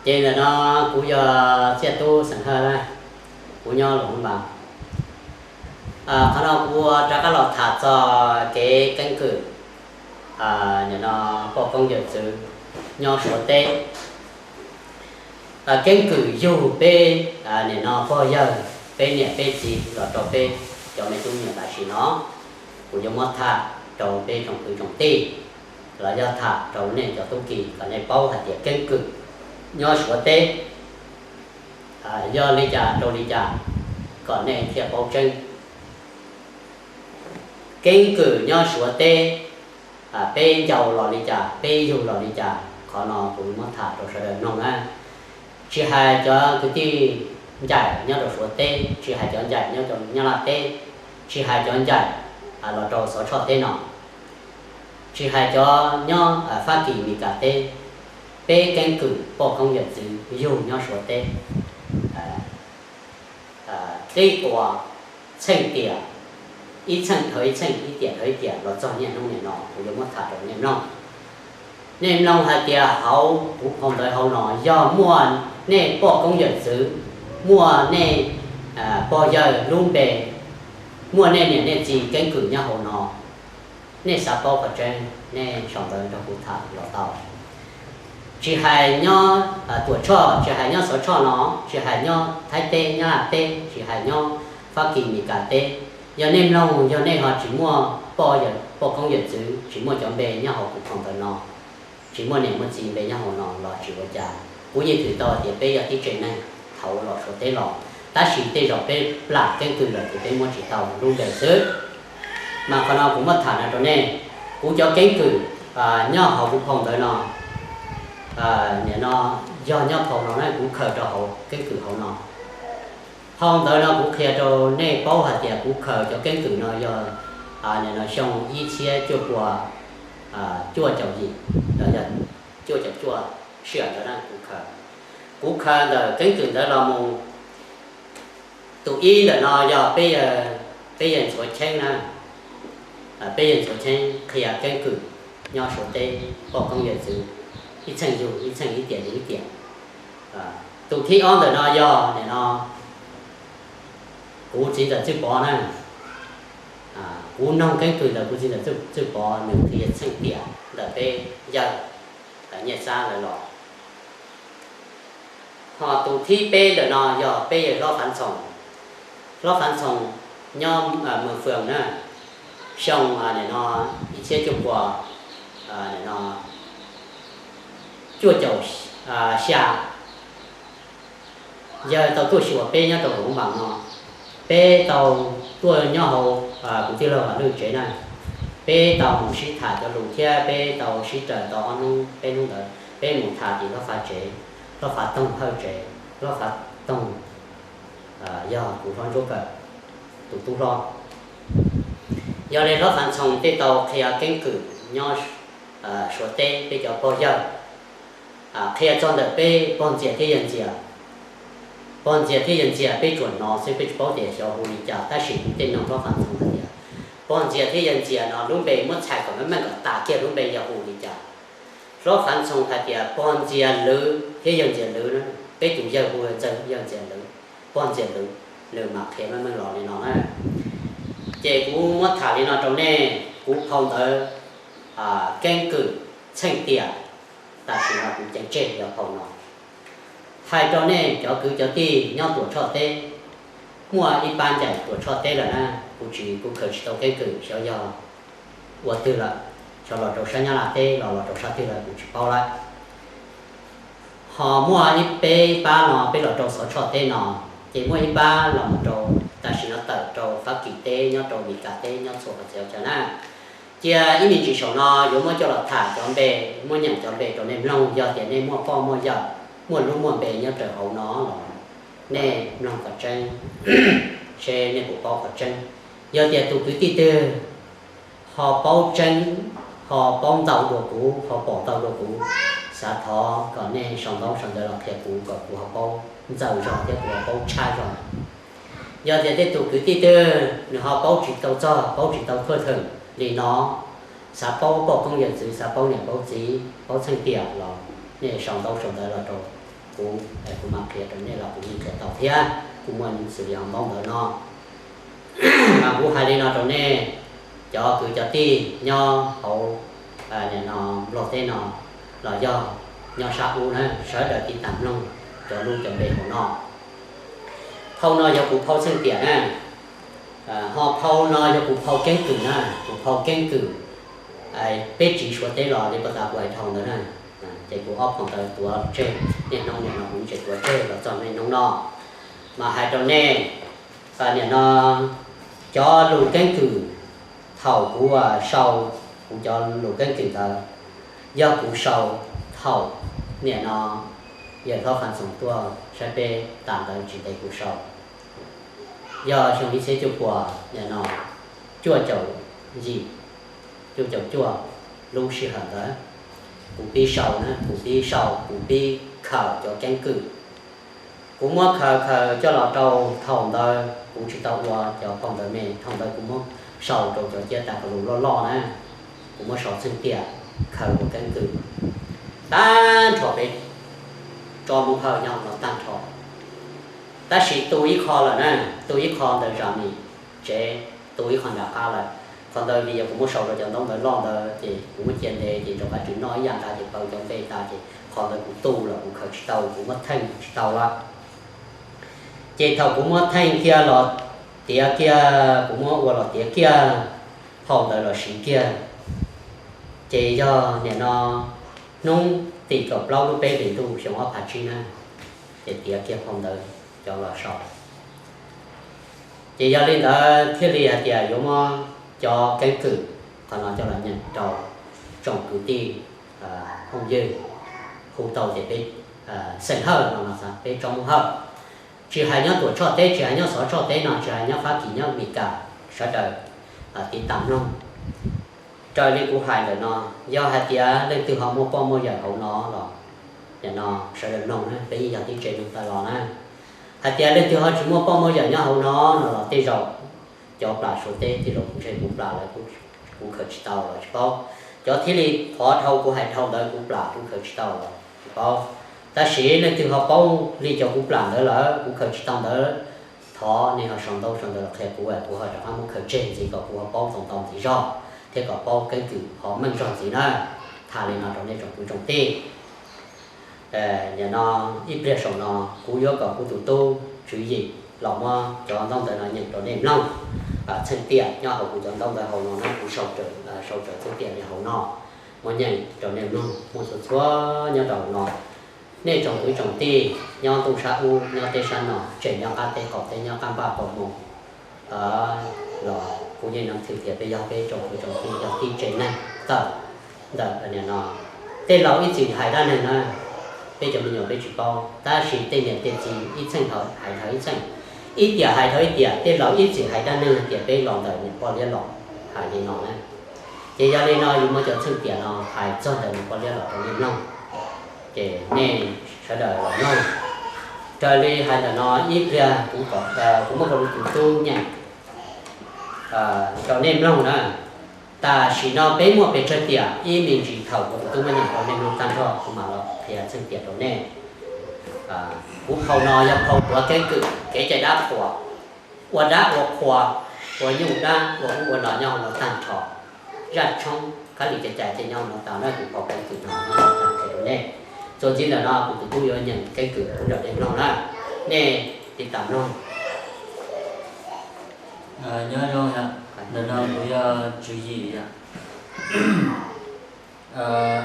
Ces ntawm no kuv yog Txiaj Tub xeem Hawj, kuv nyob Luam Phab Npas. Qhov no kuv rov qab los tham txog kev keeb kwm nim no poj koob yawm txwv nyob Suav teb. Keeb kwm yug peb nim no pog yawg, peb niam peb txiv los rau peb cov me tub me nyuam tam sim no, kuv yuav muab tham rau peb tsoom kwv tsoom tij, los yog tham rau nej cov tub ki kom nej paub hais tias keeb kwm nyob Suav teb yog li cas rau li cas kom nej thiaj paub tseeb. Keeb kwm nyob Suav teb, peb ncaus los li cas, peb yug los li cas, qhov no kuv muab tham rau sawv daws mloog na. Tsis hais cov kwv tij ncaim nyob rau Suav teb, tsis hais cov ncaim nyob rau Nyab Laj teb, tsis hais cov ncaim los rau Xov Tshoj teb no, tsis hais cov nyob Fab Kis Mes Kas teb, peb keeb kwm poj koob yawm txwv yug nyob Suav teb, qib quas txheej tiam, ib txheej dhau ib txheej, ib tiam dhau ib tiam los txog niaj hnub nim no kuv yuav muab tham rau nej mloog. Nej mloog hais tias hauv kuv phau ntawv hauv no yog muaj nej poj koob yawm txwv, muaj nej pog yawg lub npe, muaj nej niam nej txiv keeb kwm nyob hauv no, nej xav paub qhov tseeb nej sau ntawv nrog kuv tham los tau. Tsis hais nyob Tuam Tshoj, tsis hais nyob Xov Tshoj no, tsis hais nyob Thaib teb, Nyab Laj teb, tsis hais nyob Fab Kis Mes Kas teb, yog nej mloog yog nej ho tsis muaj poj koob yawm txwv, tsis muaj cov npe nyob hauv kuv phau ntawv no, tsis muaj niam muaj txiv npe nyob hauv no los tsis ua cas, kuv yeej twm tau tias peb yog tib tsev neeg thaum los Suav teb los, tab sis tej zaum peb plam keeb kwm lawm ces peb muab tsis tau lub npe xwb. Mas qhov no kuv muab tham no rau nej, kuv cov keeb kwm nyob hauv kuv phau ntawv no, nim no yog nyob phau no na, kuv khaws rau hauv keeb kwm hauv no. Phau ntawv no kuv qhia rau nej paub hais tias kuv khaws cov keeb kwm no yog nim no xyoo ib txhiab cuaj pua cuaj caum yim los yog cuaj caum cuaj, sij hawm ntawd na kuv khaws. Kuv khaws ntawm keeb kwm ntawd los mus, tus ib ntawm no yog peb yawg Ntxhuav Cheeb na, peb yawg Ntxhuav Cheeb qhia keeb kwm nyob Suav teb poj koob yawm txwv, ib txheej yug ib txheej, ib tiam yug ib tiam. Tus thib ob ntawm no yog nim no kuv txiv ntxawm Txwj Pov na, kuv noog keeb kwm ntawm kuv txiv ntxawm Txwj Pov, nws qhia txheej tiam ntawm peb yawg Nyiaj Xab lawv los. Ho tus thib peb ntawm no yog peb yawg Hlob Fav Ntxhoo. Hlob Fav Ntxhoo nyob Mws Fwm na, xyoo nim no ib txhiab cuaj pua nim no cuaj caum xya, yawg tau tuaj xyuas peb nyob rau Luam Phab Npas no, peb tau tuaj nyob hauv kuv tij laug Vam Lwj tsev na, peb tau mus sib tham cov lus thiab peb tau sib raws tau ob hnub peb hnub ntawd peb mus tham tim Hlob Fav tsev, Hlob Fav Toog Hawj tsev, Hlob Fav Toog yog kuv hlob Ntsuab Kawm tus tub hlob. Yog li Hlob Fav Ntxhoo tej tau qhia keeb kwm nyob Suav teb peb cov pog yawg, qhia txog ntawm peb pog ntxias thiab yawg ntxias. Pog ntxias thiab yawg ntxias peb tsuas hnov xwb peb tsis paub tias xyov hu li cas, tab sis kuv tej noog Hlob Fav Ntxhoo hais tias pog ntxias thiab yawg ntxias no lub npe muab txhais kom meej meej kom tas kiag lub npe yog hu li cas. Hlob Fav Ntxhoo hais tias pog ntxias Lwv thiab yawg ntxias Lwv na, peb tus yawg hu yawg ntxias Lwv, pog ntxias Lwv, nws mam qhia meej meej los li no na. Ces kuv muab tham li no rau nej, kuv phau ntawv keeb kwm txheej tiam tam sim no kuv ceev tseg yog phau no. Hais rau nej cov kwv cov tij nyob Tuam Tshoj teb, muaj ib pab ncaim Tuam Tshoj teb lawm na, kuv tsis, kuv khaws tsis tau keeb kwm xyov yog ua twg lawm, xyov los rau sab Nyab Laj teb los los rau sab twg lawm kuv tsis paub lawm. Ho muaj ib peb pab no peb los rau Xov Tshoj teb no, ces muaj ib pab los mus rau, tam sim no tawm rau Fab Kis teb, nyob rau Mes Kas teb, nyob txhua qhov txhia chaw na. Cia ib me ntsis saum no yuav muab coj los tham cov npe, muab nyeem cov npe rau nej mloog, yog tias nej muaj poj muaj yawm, muaj lub muaj npe nyob raws hauv no los nej mloog qhov tseeb, seb nej puas paub qhov tseeb. Yog tias tus kwv tij twg ho paub tseeb, ho paub ntau dua kuv, ho pom ntau dua kuv, xav thov kom nej sau ntaub sau ntawv los qhia kuv kom kuv ho paub ntxaws zog thiab kuv ho paub tshab zog. Yog tias tej tus kwv tij twg nws ho paub tsis tau txog, paub tsis tau thuaj theem li no, xav paub poj koob yawm txwv, xav paub niam paub txiv, paub txheej tiam los nej sau ntaub sau ntawv los rau Kuv, kuv mam qhia rau nej los kuv yeej qhia tau thiab, kuv muaj xws li hauv npaub ntawv no. Mas kuv hais li no rau nej, cov kwv cov tij nyob hauv, nim no, Nplog teb no los yog nyob sab ub na, sawv daws tiv tam mloog cov lub cov npe hauv no. Phau no yog kuv phau txheej tiam na. Ho phau no yog kuv phau keeb kwm na, kuv phau keeb kwm. Peb tsiv Suav teb los li pas tas kuv hais dhau ntawd na, ces kuv ob phau ntawd tuav tseg, niaj hnub nim no kuv tseem tuav tseg los txog niaj hnub no. Mas hais rau nej, nim no cov lus keeb kwm, thaum kuv sau kuv cov lus keeb kwm ntawd, yog kuv sau thaum nim no yawg hlob Fas Xoom tuaj saib peb tas ntawd tsis ntev kuv sau. Yog xyoo ib txhiab cuaj puas nim no cuaj caum yim, cuaj caum cuaj, lub sij hawm ntawd kuv pib sau na, kuv pib sau, kuv pib khaws cov keeb kwm. Kuv muab khaws khaws coj los rau thaum ntawd kuv tsis tau ua cov phau ntawv me, thaum ntawd kuv muab sau rau cov ciab tas ko lus loj loj na, kuv muab sau txheej tiam, khaws ua keeb kwm tag nrho peb tsob Hmoob Hawj nyob no tag nrho. Tab sis tu ib qho lawm na, tu ib qho ntawd zam nim tsev, tu ib qho nram qab lawm. Qhov ntawd vim yog kuv muab sau rau cov ntaub ntawv loj ntawd ces kuv muab cia ntev ces rov qab tsis noj ib yam ntawd ces paws cov npe tas ces qhov ntawd kuv tu los kuv khaws tsis tau, kuv muab theej tsis tau lawm. Ces thaum kuv muab theej kiag los tiav kiag, kuv muab ua los tiav kiag, phau ntawd los siv kiag, ces yog nim no hnub tim kaum plaub lub peb hlis ntuj xyoo ob phav tsib na, ces tiav kiag phau ntawd cov los sau. Ces yog li ntawd thiaj li hais tias yuav muab cov keeb kwm qhov no coj los nyeem rau tsoom kwv tij phooj ywg, hu tau tias peb xeem Hawj no, peb tsob Hmoob Hawj, tsis hais nyob Tuam Tshoj teb, tsis hais nyob Xov Tshoj teb no, tsis hais nyob Fab Kis, nyob Amelikas, sawv daws tiv tam mloog. Raws li kuv hais ntawm no, yog hais tias leej twg ho muaj poj muaj yawm hauv no los, nim no sawv daws mloog na, peb yeej yog tib tsev mloog tag los na. Hais tias leej twg ho tsis muaj poj muaj yawm nyob hauv no no los tej zaum cov plam Suav teb tej zaum kuv ntshe kuv plam lawm, kuv khaws tsis tau los tsis paub. Cov thiaj li qhov dhau kuv hais dhau ntawd kuv plam kuv khaws tsis tau los tsis paub. Tab sis leej twg ho paub li cov kuv plam ntawd lawm kuv khaws tsis tau ntawd, thov nej ho sau ntaub sau ntawv los qhia kuv, kuv ho rov qab muab khaws tseg ntxiv kom kuv ho paub tau ntau ntxiv zog thiab kom paub keeb kwm ho meej zog ntxiv na. Tham li no rau nej tsoom kwv tsoom tij. Nim no ib pliag saum no kuv yuav kom kuv tus tub Tswv Yim los muab cov ntaub ntawv no nyeem rau nej mloog. Txheej tiam nyob hauv kuv cov ntaub ntawv hauv no na, kuv sau raws txheej tiam nyob hauv no, muab nyeem rau nej mloog. Muaj txhua txhua nyob rau hauv no, nej tsoom kwv tsoom tij nyob ntuj sab ub nyob teb sab no, tseem nyob qab teb qaum teb nyob qab npaj qaum moos los kuv yeej nov thwm tias peb yog peb tsoom kwv tsoom tij yog tib tsev neeg tawm ntawm no. Tej laus ib txwm hais dab neeg na, peb cov me nyuam peb tsis paub, tab sis tej niam tej txiv ib txheej hais dhau ib txheej, ib tiam hais dhau ib tiam, tej laus ib txwm hais dab neeg hais tias peb los ntawm niam poj liab los hais li no na. Ces yog li no yus muab cov txheej tiam no hais txog ntawm niam poj liab los rau nej mloog, ces nej sawv daws los mloog. Raws li hais ntawm no ib pliag kuv muab rau tus tub nyeem rau nej mloog na. Tam sim no peb muaj pes tsawg tiam ib me ntsis thaum kuv tus tub muab nyeem rau nej mloog tag nrho kuv mam los qhia txheej tiam rau nej. Kuv phau no yog phau tuav keeb kwm kev cai dab qhuas, ua dab ua qhua, ua nyuj dab ua ub ua no nyob hauv no tag nrho. Zaj tshoob kab li cai cai ces nyob hauv no tas na, kuv phau keeb kwm no nyob hauv no tag nrho rau nej. Txuas ntxiv ntawm no kuv tus tub yuav nyeem keeb kwm rau nej mloog na, nej tiv tam mloog. Nyob zoo yom, ntawm no kuv yog Tswv Yim yom.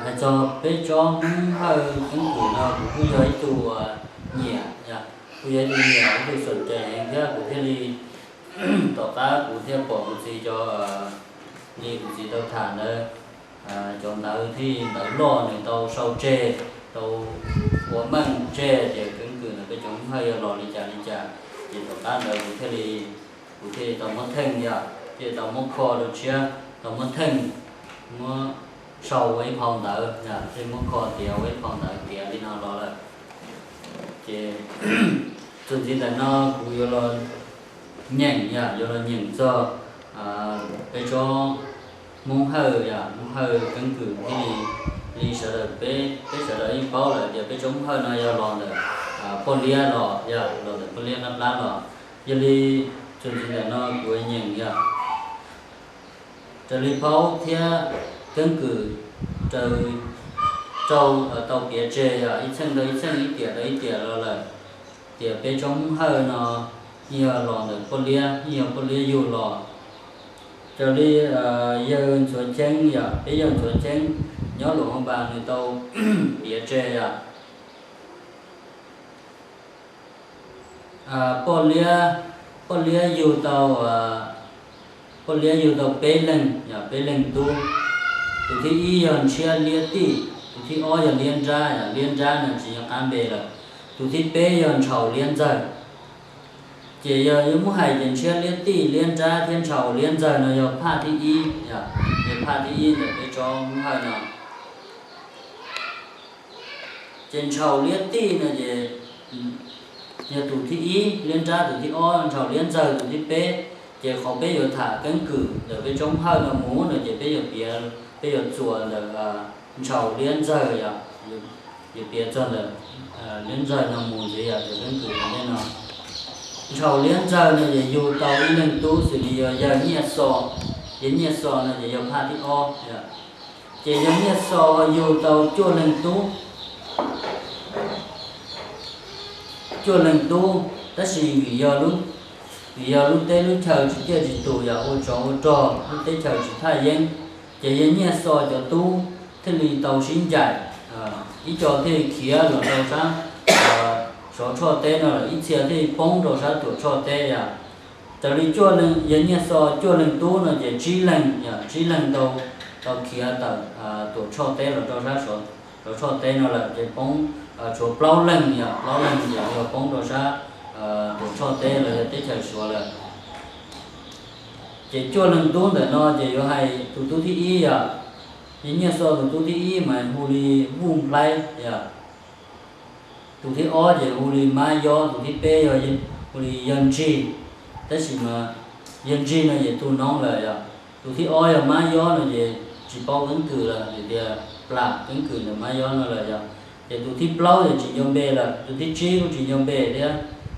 Hais txog peb tsob Hmoob Hawj keeb kwm no kuv kuj yog ib tug nyiam yom, kuj yog ib tug nyiam ib tug xom ces heev thiab kuv thiaj li tom qab kuv thiaj pom kuv txiv cov, li kuv txiv tau tham ntawd, cov ntawv thiab ntawv loj nws tau sau tseg, tau ua meej tseg tias keeb kwm ntawm peb cov Hmoob Hawj yog los li cas li cas, ces tom qab ntawd kuv thiaj li, kuv thiaj li tau muab theej yom, thiaj li tau muab kho rau tshiab, tau muab theej, muab sau ua ib phau ntawv, thiaj muab kho tiav ua ib phau ntawv tiav li no los lawm. Ces txuas ntxiv ntawm no kuv yuav los nyeem yom, yuav los nyeem txog peb tsob Hmoob Hawj yom, Hmoob Hawj keeb kwm thiaj li Li sawv daws peb, peb sawv daws yeej paub lawm tias peb tsob Hmoob Hawj no yog los ntawm poj liab los, yog los ntawm poj liab plab plab los. Yog li txuas ntxiv ntawm no kuv yog raws li paub thiab keeb kwm raws rau tau piav tseg yog ib txheej rau ib txheej, ib tiam rau ib tiam los lawm, tias peb tsob Hmoob Hawj no yeej yog los ntawm poj liab, yeej yog poj liab yug los. Raws li yawg Ntxhuav Cheeb yog, peb yawg Ntxhuav Cheeb nyob Luam Phoo Npas nws tau piav tseg yog poj liab, poj liab yug tau, poj liab yug tau peb leeg yog peb leeg tub. Tus thib ib yog Ntshiab Liab Tij, tus thib ob yog Liab Nrab yog Liab Nrab no tsis nco qab npe lawm. Tus thib peb yog Ntshaus Liab Ntxawg. Ces yog yuav muab hais ces Ntshiab Liab Tij, Liab Nrab thiab Ntshaus Liab Ntxawg no yog phaj thib ib, yog phaj thib ib ntawm peb tsob Hmoob Hawj no. Ces Ntshaus Liab Tij no ces yog tus thib ib, Liab Nrab tus thib ob, Ntshaus Liab Ntxawg tus thib peb. Ces qhov peb yuav tham keeb kwm ntawm peb tsob Hmoob Hawj no mus no ces peb yuav piav, peb yuav txuas ntawm Ntshaus Liab Ntxawg yog, yuav piav txog ntawm Liab Ntxawg no mus ntxiv yog txuas keeb kwm ntawm no. Ntshaus Liab Ntxawg no ces yug tau ib leeg tub xws li yog yawg Nyiaj Xo, yawg Nyiaj Xo no ces yog phaj thib ob yog. Ces yawg Nyiaj Xo yug tau cuaj leeg tub, cuaj leeg tub, tab sis vim yog, vim yog lub teb lub chaw tsis ciaj tsis tus yog ua tsov ua rog, lub teb chaws tsis thaj yeeb, ces yawg Nyiaj Xo cov tub thiaj li tau sib ncaim, ib co thiaj li khiav los rau sab Suav Tshoj teb no lawm, ib txhia thiaj li poob rau sab Tuam Tshoj teb yog. Raws li yawg Nyiaj Xo cuaj leeg tub no ces tsib leeg yog, tsib leeg tau, tau khiav tawm Tuam Tshoj teb los rau sab Suav Tshoj teb no lawm ces poob, tshuav plaub leeg yog, plaub leeg ces yog poob rau sab Tuam Tshoj teb los yog teb chaws Suav lawm. Ces cuaj leeg tub ntawm no ces yuav hais tus tub thib ib yog, yawg Nyiaj Xo tus tub thib ib mas hu li Vuj Nplhaib yog. Tus thib ob ces hu li Mab Yob, tus thib peb yog, hu li Yawg Ntsig. Tab sis mas Yawg Ntsig no ces tu noob lawm yog. Tus thib ob yog Mab Yob no ces tsis paub keeb kwm lawm, vim tias plam keeb kwm ntawm Mab Yob no lawm yog. Ces tus thib plaub ces tsis nco npe lawm, tus thib tsib kuj tsis nco npe thiab.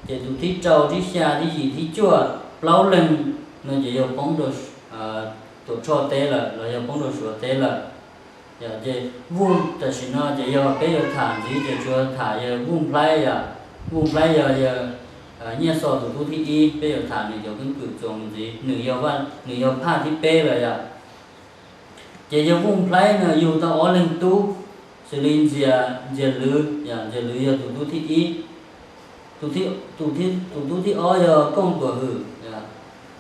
Ces tus thib rau, thib xya, thib yim, thib cuaj, plaub leeg no ces yog poob rau Tuam Tshoj teb lawm los yog poob rau Suav teb lawm. Yog ces Vuj, tam sim no ces yog peb yuav tham ntxiv ces tsuas tham yawg Vuj Nplhaib yog, Vuj Nplhaib yog yawg Nyiaj Xo tus tub thib ib, peb yuav tham nws cov keeb kwm txuas mus ntxiv, nws yog, nws yog phaj thib peb lawm yog. Ces yawg Vuj Nplhaib no yug tau ob leeg tub, xws li Ntxias, Ntxias Lwm yog, Ntxias Lwm yog tus tub thib ib, tus tub thib ob yog Kooj Tuam Hwm.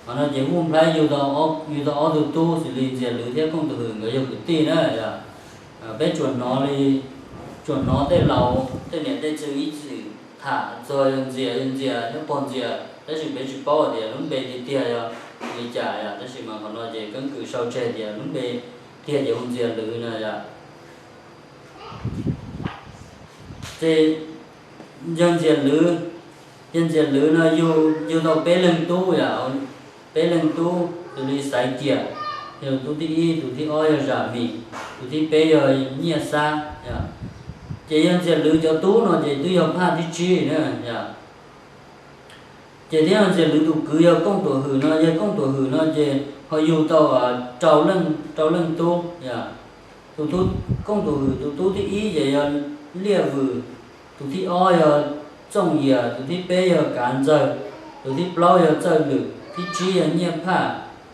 Qhov no ces Vuj Nplhaib yug tau, yug tau ob tug tub xws li Ntxias Lwm thiab Kooj Tuam Hwm nkawd yog kwv tij na yog. Peb tsuas hnov li, tsuas hnov tej laus tej niam tej txiv ib txwm tham txog yawg Ntxias, yawg Ntxias thiab pog Ntxias, tab sis peb tsis paub hais tias lub npe tiag tiag yog li cas yog, tab sis mas qhov no ces keeb kwm sau tseg tias lub npe tiag ces hu Ntxias Lwm no yog. Ces yawg Ntxias Lwm, yawg Ntxias Lwm no yug, yug tau peb leeg tub yog, peb leeg tub xws li Xaiv Ciam, yog tus tub thib ib, tus thib ob yog Zam Mim, tus thib peb yog Nyiaj Xab yog. Ces yawg Ntxias Lwm cov tub no ces twb yog phaj thib tsib na yog. Ces thiab yawg Ntxias Lwm tus kwv yog Kooj Tuam Hwm no, yawg Kooj Tuam Hwm no ces ho yug tau rau leej, rau leej tub yog. Tus, Kooj Tuam Hwm tus tub thib ib ces yog Liaj Vwm, tus thib ob yog Txooj Yias, tus thib peb yog Kav Ntxawg, tus thib plaub yog Txawj Lwm, thib tsib yog Nyiaj Phaj,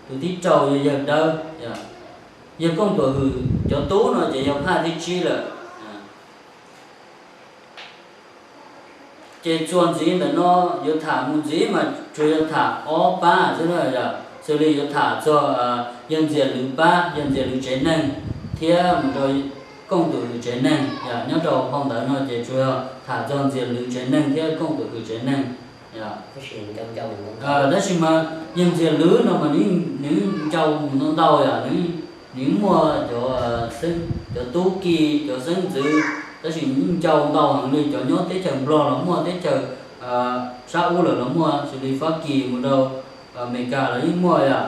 tus thib rau yog Yawg Dawb yog. Yawg Kooj Tuam Hwm cov tub no ces yog phaj thib tsib lawm. Ces txuas ntxiv ntawm no yuav tham mus ntxiv mas tsuas yog tham ob pab xwb na yog, xws li yuav tham txog yawg Ntxias Lwm pab, yawg Ntxias Lwm tsev neeg, thiab mus rau Kooj Tuam Hwm tsev neeg yog. Nyob rau hauv ntawd no ces tsuas yog tham txog Ntxias Lwm tsev neeg thiab Kooj Tuam Hwm tsev neeg yog. Tab sis mas yawg Ntxias Lwm no mas nws ncau mus ntau ntau yog, nws muaj cov, cov tub ki, cov xeeb ntxwv, tab sis nws ncau ntau heev li, cov nyob teb chaws Nplog los muaj, teb chaws sab ub lawm los muaj, xws li Fab Kis mus rau Amelikas los yeej muaj yog.